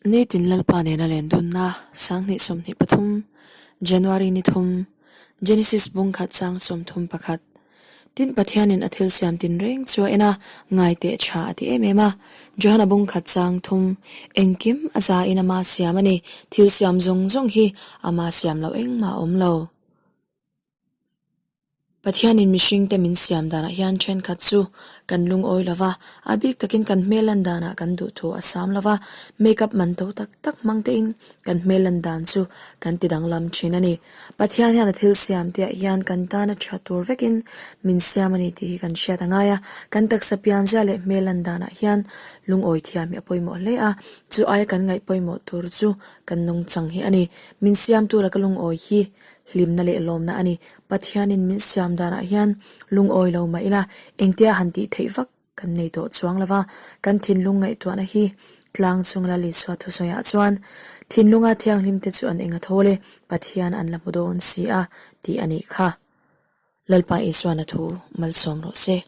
Nitin Lalpa nena len dunna 2023 January ni thum Genesis bung khat chang 31 Tin Pathianin a thil siam tinreng chu a en a, ngai teh tha a ti em em a. Johana bung khat chang thum engkim a za in ama siam a ni, thil siam zawng zawng hi ama siam loh engmah a awm lo. Pathianin mihringte min siam danah hian thenkhat chu kan lungawi lo va, a bik takin kan hmel lan danah kan duh thu a sam lo va, make-up man to tak tak hmang tein kan hmel lan dan chu kan ti danglam thin a ni. Pathian hian a thil siam te ah hian kan tana tha tur vekin min siam a ni tih hi kan hriat a ngai a, kan taksa pianzia leh hmel lan danah hian lungawi thiam hi a pawimawh hle a, chu aia kan ngaih pawimawh tur chu kan nungchang hi a ni. Min siam tura ka lungawi hi hlimna leh lawmna a ni. Pathianin min siam danah hian lungawi lo mah ila engtia han tih theih vak kan nei tawh chuang lo va, kan thinlung ngaihtuahna hi tlang chung la Lisua thusawiah chuan thinlunga thianghlimte chu an eng a thawl e, Pathian an la hmu dawn si a tih a nih kha. Lalpa Isuan a thu malsawm rawh se.